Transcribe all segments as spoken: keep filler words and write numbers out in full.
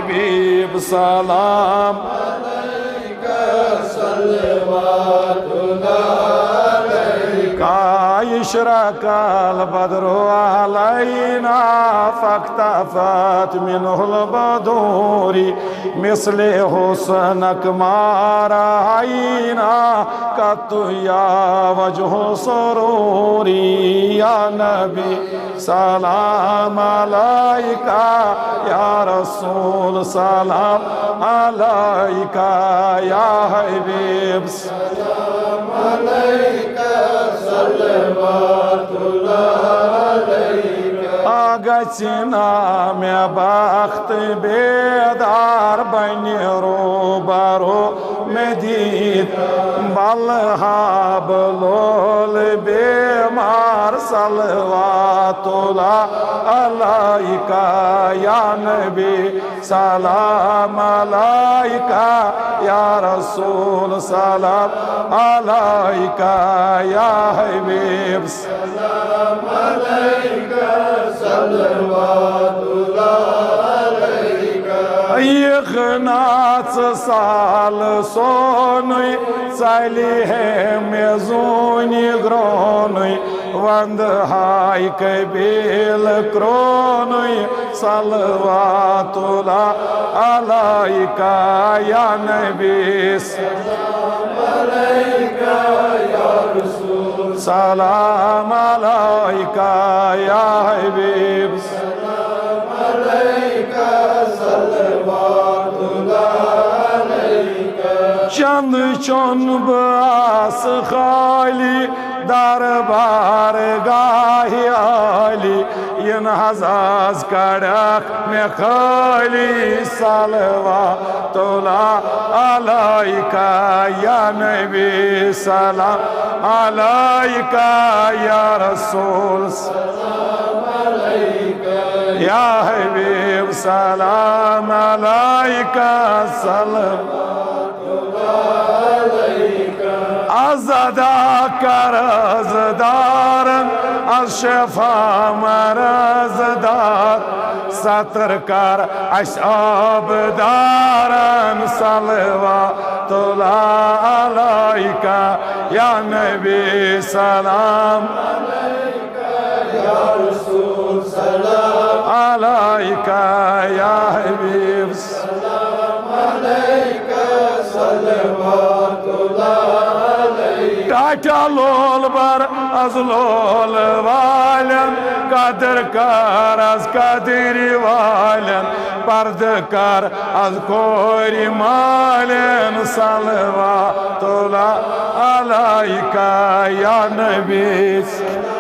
حبیب سلام. أشرق البدر علينا فاختفت منه البدور مثل حسنك ما رأينا قط يا وجه سروري يا نبي سلام عليك يا رسول سلام عليك يا حبيب سلام عليك صلوات الله عليك. گژھِ نا مےٚ بخت بیدار بنہِ روبرو مےٚ دید بلہاب لول بیمار صلوات الله عليك يا نبي سلام عليك يا رسول سلام عليك يا حبيب سلام عليك صلوات الله عليك. یِکھ ناژ سال سونُے ژلہِ ہے مےٚ زوٗنہِ گرٛونُے وندٕ ہاے قبیل کرٛونُے صلوات الله عليك يا نبي سلام عليك يا رسول سلام عليك يا حبيب سلام عليك صلوات الله عليك. چند چون بہٕ آسہٕ خالی دربار گاہہِ عالی، ین حظ از کڑکھ مےٚ خٲلی صلوات الله عليك يا نبي سلام عليك يا رسول سلام عليك يا حبيب سلام عليك سلام از ادا قرض دارن، از شفا مرض دار، ستر کر اس آب دارن، صلوات الله عليك يا نبي سلام يا رسول سلام عليك يا حبيب سلام عليك صلوات الله عليك. ٹاٹا لول بر از لول والن، قدر کر از قدر والن، پرد کر از کورِ مالن، صلوات الله عليك يا نبي سلام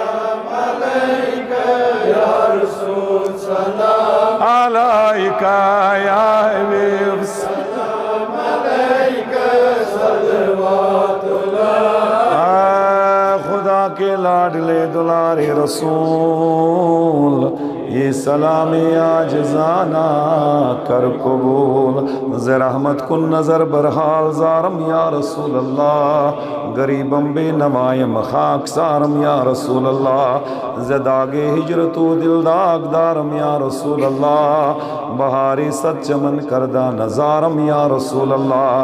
عليك يا رسول سلام عليك يا حبيب سلام عليك صلوات الله. آ خدا کے لاڈلے دلارے رسول، یہ سلام عاجزانہ کر قبول. ز رحمت کن نظر بر حال زارم یا رسول اللہ، غریبم بے نوایم خاک سارم یا رسول اللہ، ز داغ ہجرت و دل داغ دارم یا رسول اللہ، بہار صد چمن کردہ نظارم یا رسول اللہ.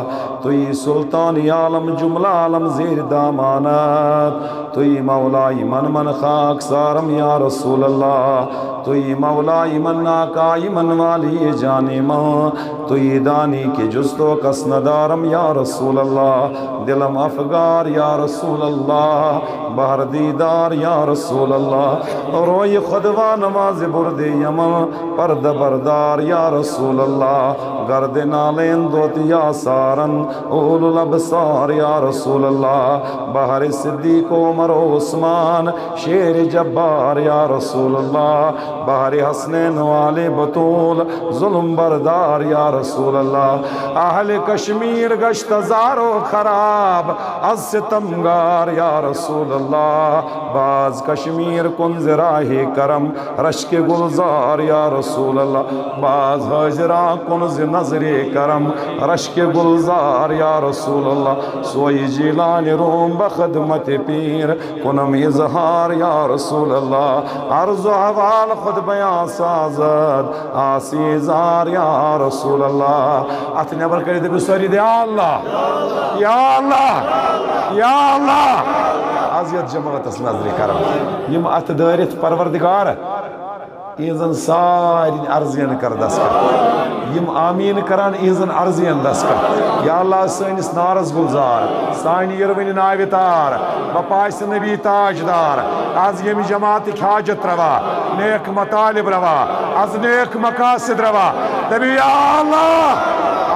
تویی سلطان عالم جملہ عالم زیر دامانت، تویی مولا یمن من خاک سارم یا رسول اللہ، تویی مولا یمن آقا یمن والی جان من، تویی دانی کہ جز تو کس ندارم یا رسول اللہ، دلم افگار یا رسول اللہ، بہر دیدار یا رسول اللہ، روی خود وانواز برد یمن پردہ بردار یا رسول اللہ، گرد نالین دوت یا سارن اول الابصار یا رسول اللہ، بہر صدیق عمر و عثمان شیر جبار یا رسول اللہ، بہر حسنین والے بتول ظلم بردار یا رسول اللہ، اہل کشمیر گشت زار و خراب از ستمگار یا رسول اللہ. اللہ، باز کشمیر کن ز راہ کرم، رشک گلزار یا رسول اللہ، باز حاضرہ کن ز نظر کرم، رشک گلزار یا رسول اللہ، سوئی جیلان روم بخدمت پیر، کنم اظہار یا رسول اللہ، عرض و حوال خود بیان سازد، آسی زار یا رسول اللہ۔ اتھ نٮ۪بر کٔرِتھ دٔپِو سٲری، یا اللہ، یا اللہ، یا اللہ۔ از یتھ جماعتس نظرِ کرم، یم اتھ دٲرِتھ پروردگار، یِہنٛزن سارنٕے عرضین کر دستخط۔ یم آمین کران، یِہنٛزن عرضین دستخط۔ یا اللہ، سٲنِس نارس گلزار، سانہِ یِروٕنۍ ناوِ تار، بپاش نبی تاجدار، از ییٚمہِ جماعتٕکۍ حاجت روا، نیک مطالب روا، از نیک مقاصد روا۔ دٔپِو، یا اللہ،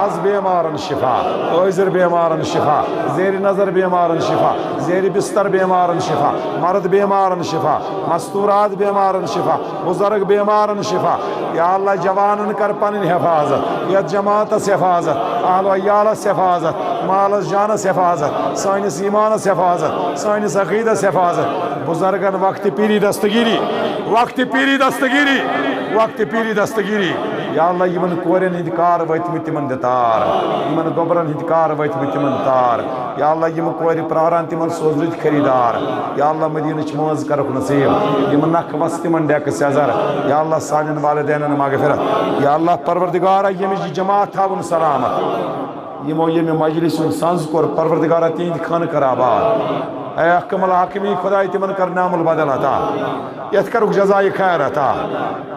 از بیمارن شفا، حٲضِر بیمارن شفا، زیر نظر بیمارن شفا، زیر بستر بیمارن شفا، مرد بیمارن شفا، مستورات بیمارن شفا، بزرگ بیمارن شفا۔ یا اللہ، جوانن کر پنٕنۍ حفاظت، یتھ جماعتس حفاظت، اہل و عیالس حفاظت، مالس جانس حفاظت، سٲنِس ایمانس حفاظت، سٲنِس عقیدس حفاظت۔ بزرگن وقت پیری دستگیری، وقت پیری دستگیری، وقت پیری دستگیری۔ یا اللہ، یمن کورٮ۪ن ہٕنٛدۍ کار وٲتمٕتۍ تِمن دِ تار، یمن گوٚبرن ہٕنٛدۍ کار وٲتمٕتۍ تِمن تار۔ یا اللہ، یِم کورِ پراران، تِمن سوز رٕتۍ خریدار۔ یا اللہ، مدینٕچ مٲنٛز کرُکھ نصیب، یِم نکھ وس تِمن ڈیکہٕ سیزر۔ یا اللہ، سانٮ۪ن والدینن مغفرت۔ یا اللہ پروردگارا، ییٚمِچ یہِ جماعت تھاوُن سلامت، یِمو ییٚمہِ مجلس ہُنٛد سنز کوٚر، پروردگارا، تِہنٛدۍ خانہٕ کر آباد۔ اے احکم الحاکمین خداے، تِمن کر نعم البدل عطا، یتھ کرُکھ جزایہِ خیر عطا۔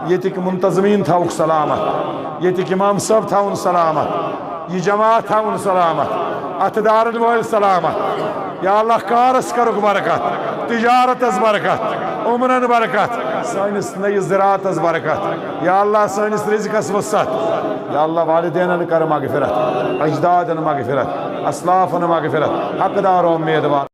ییٚتِکۍ منتظمین تھاوُکھ سلامت، ییٚتِکۍ امام صٲب تھاوُن سلامت، یہِ جماعت تھاوُن سلامت، اتھٕ دارن وٲلۍ سلامت۔ یا اللہ، کارس کرُکھ برکت، تجارتس برکت، عمرن برکت، سٲنِس نٔیِس زراعتس برکت۔ یا اللہ، سٲنِس رزقس وسعت۔ یا اللہ، والدینن کر مغفرت، اجدادن مغفرت، اسلافن مغفرت، حقدار و امیدوار۔